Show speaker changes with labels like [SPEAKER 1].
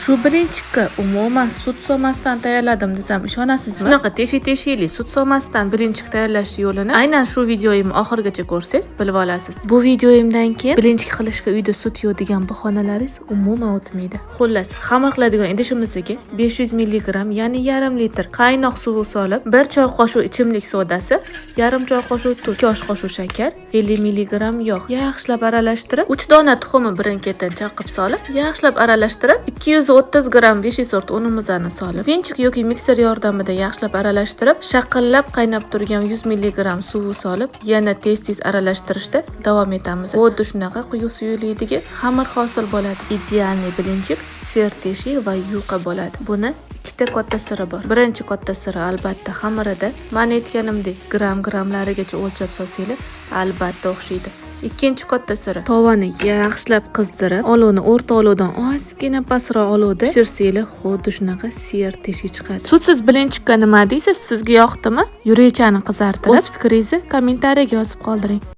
[SPEAKER 1] Shu блинчик ka umuman sut solmasdan tayyorladim desam, ishonasizmi? Shunaqa teshik teshikli, sut solmasdan блинчик tayyorlash yo'lini aynan shu videoyimni oxirigacha ko'rsangiz, bilib olasiz. Bu videoyimdan keyin блинчик qilishga uyda sut yo'q degan bahonalaringiz umuman o'tmaydi. Xullas, xamir qiladigan idishimizga 500 mg, ya'ni yarim litr qaynoq suv solib, 1 choy qoshiq ichimlik sodasi, yarim choy qoshiq tuz, 2 osh qoshiq shakar, 50 mg yog', yaxshilab aralashtirib, 3 dona tuxumni birin-ketin chaqib solib, yaxshilab aralashtirib, 230 gramm 5 sort unimizni solib, венчик yoki mikser yordamida yaxshilab aralashtirib, shaqillab qaynab turgan 100 mg suvi solib, yana tez-tez aralashtirishda davom etamiz. Xuddi shunaqa quyuq suyuqlikdagi xamir hosil bo'ladi. Идеальный блинчик serteshik va yuqa bo'ladi. Buni ikkita katta siri bor. Birinchi katta siri, albatta, xamirida. Man aytganimdek, gramm grammlarigacha o'lchab solsanglar, albatta o'xshaydi. Ikkinchi katta siri: tovani yaxshilab qizdirib, olovni o'rta olovdan ozgina pastroq olovda pishirsanglar, xuddi shunaqa serteshik chiqadi. Sutsiz блинчик ka nima deysiz? Sizga yoqdimi? Yurakchani qizartirib, o'z fikringizni kommentariyaga yozib qoldiring.